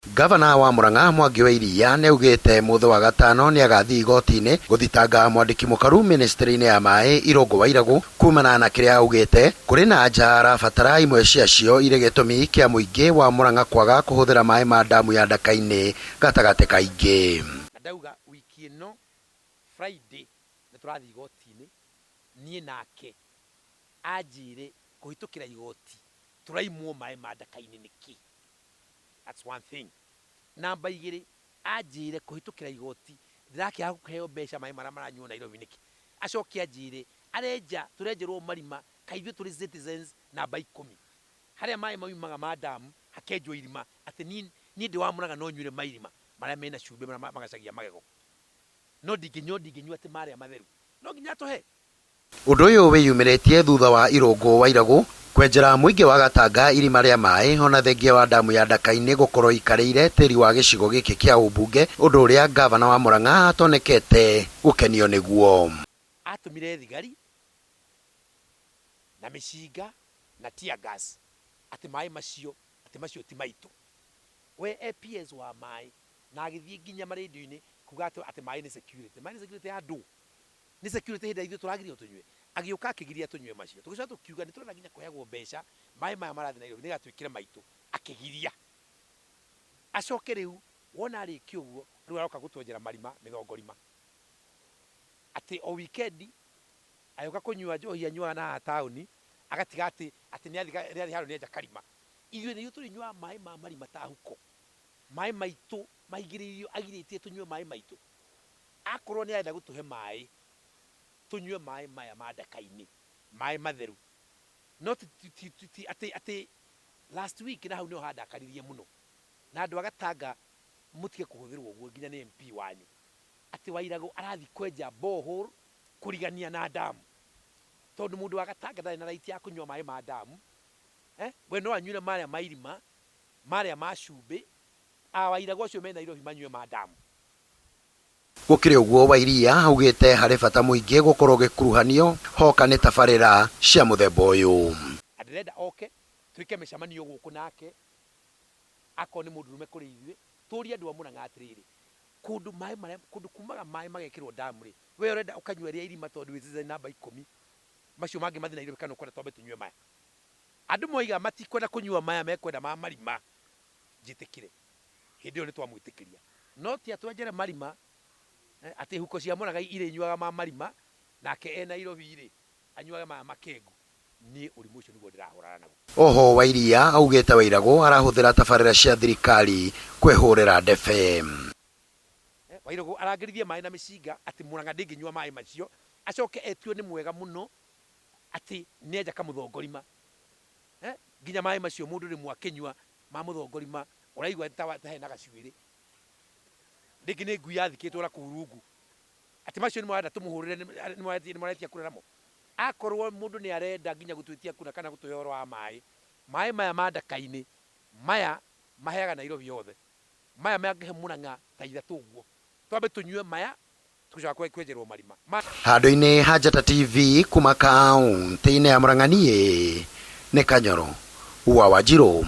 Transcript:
Gavana wa Murang'a Mwangi wa Iria nĩaugĩte mũthĩ wa gatano nĩagathiĩ igoti-inĩ gũthitanga mwandĩki mũkaru mĩnĩstrĩ-inĩ ya maĩ Irũngũ Wairagũ kumana na kĩrĩa augĩte kũrĩ na anja arabatara imwe ciacio irĩ gĩtũmi kĩa mũingĩ wa Murang'a kwaga kũhũthĩra maĩ ma damu ya Ndaka-inĩ gatagatĩ ka ingĩ. Na ndauga wiki ĩno Friday nĩtũrathiĩ igoti-inĩ niĩ nake anjĩre kũhĩtũkĩra igoti tũraimwo maĩ ma Ndaka-inĩ nĩkĩ. That's one thing. Namba igĩrĩ, anjĩre kũhĩtũkĩra igoti ndĩrakĩaga kũheo mbeca maĩ marĩa maranyuo Nairobi nĩkĩ? Acoke anjĩre arenja tũrenjerwo marima kaĩ ithuĩ tũrĩ citizens namba ikũmi. Harĩa maĩ maumaga ma damu hakenjwo irima atĩ niĩ niĩ ndĩ wa Mũrang'a no nyuĩre ma irima marĩa mena cumbĩ marĩa magacagia magego. No ndingĩnyua ndingĩnyua atĩ marĩa matheru. No nginya atũhe. Ũndũ ũyũ wĩyumĩrĩtie thutha wa Irũngũ Wairagũ kwenjera mũingĩ wa Gatanga irima rĩa maĩ ona thengia wa damu ya Ndaka-inĩ gũkorwo ĩikarĩire tĩri wa gĩcigo gĩkĩ kĩa ũmbunge ũndũ ũrĩa ngavana wa Murang'a atonekete gũkenio nĩguo. Atũmire thigari na mĩcinga na tear gas atĩ maĩ macio atĩ macio ti maitũ. We e PS wa maĩ na agĩthiĩ nginya ma radio-inĩ kuga atĩ maĩ nĩ security. Maĩ nĩ security ya ndũ? Nĩ security hĩndĩ ĩrĩa ithuĩ tũragirio tũnyue? Agĩũka akĩgiria tũnyue macio. Tũgĩcoka tũkiuga nĩ tũrenda nginya kũheagwo mbeca maĩ maya marathiĩ Nairobi nĩgetha twĩkĩre maitũ. Akĩgiria. Acoke rĩu wona arĩkia ũguo rĩu aroka gũtwenjera marima mĩthongorima. Atĩ o weekend agĩũka kũnyua njohi anyuaga na haha taũni agatiga atĩ atĩ nĩ athiĩ handũ nĩ enja karima. Ithuĩ nĩ ithuĩ tũrĩnyuaga maĩ ma marima ta huko. Maĩ maitũ maigĩrĩirio agirĩtie tũnyue maĩ maitũ. Akorwo nĩ arenda gũtũhe maĩ, tũnyue maĩ maya ma ndaka-inĩ, maĩ matheru. No ti, ti, ti, ti atĩ, atĩ last week na hau nĩho handakaririe mũno. Na andũ a Gatanga mũtige kũhũthĩrwo ũguo nginya nĩ MP wanyu. Atĩ Wairagũ arathiĩ kwenja borehole kũrigania na damu. Tondũ mũndũ wa Gatanga ndarĩ na right ya kũnyua maĩ ma damu, eh, we no anyuire marĩa ma irima, marĩa ma cumbĩ, a Wairagũ acio me Nairobi manyue ma damu. Gũkĩrĩ ũguo Wairia augĩte harĩ bata mũingĩ gũkorwo ũgĩkuruhanio hoka nĩ tabarĩra cia mũthemba ũyũ. Na ndĩrenda oke twĩke mĩcamanio gũkũ nake, akorwo nĩ mũndũrũme kũrĩ ithuĩ, tũrie andũ a Mũrang'a atĩrĩrĩ, kũndũ maĩ marĩa, kũndũ kumaga maĩ magekĩrwo damu rĩ, we ũrenda ũkanyua rĩa irima tondũ wĩ citizen namba ikũmi, macio mangĩ mathiĩ Nairobi kana ũkwenda twambe tũnyue maya? Andũ moiga matikwenda kũnyua maya mekwenda ma marima, njĩtĩkĩre. Hĩndĩ ĩyo nĩtwamwĩtĩkĩria. No ti atwenjere marima, atĩ huko cia Mũrang'a irĩnyuaga ma marima, nake e Nairobi-rĩ, anyuage maya makengu. Niĩ ũrimũ ũcio nĩguo ndĩrahũrana naguo. Oho Wairia augĩte Wairagũ arahũthĩra tabarĩra cia thirikari kwĩhũrĩra ndebe. Wairagũ arangĩrithie maĩ na mĩcinga atĩ Mũrang'a ndĩngĩnyua maĩ macio, acoke etue nĩ mwega mũno atĩ nĩenja kamũthongorima. Nginya maĩ macio mũndũ rĩmwe akĩnyua ma mũthongorima ũraigua ta ta hena gacuĩrĩ rĩngĩ nĩ ngui yathikĩtwo na kũu rungu atĩ macio nĩmo arenda tũmũhũrĩre nĩmo aretia kura namo akorwo mũndũ nĩ arenda nginya gũtwĩtia kura kana gũtũhe ũhoro wa maĩ maĩ maya ma ndaka-inĩ maya maheaga Nairobi yothe maya mangĩhe Mũrang'a ta ithatũ ũguo twambe tũnyue maya tũgĩcoka kwenjerwo marima ma. Handũ-inĩ ha Njata TV kuma kaũntĩ-inĩ ya Murang'a niĩ nĩ Kanyoro wa Wanjirũ.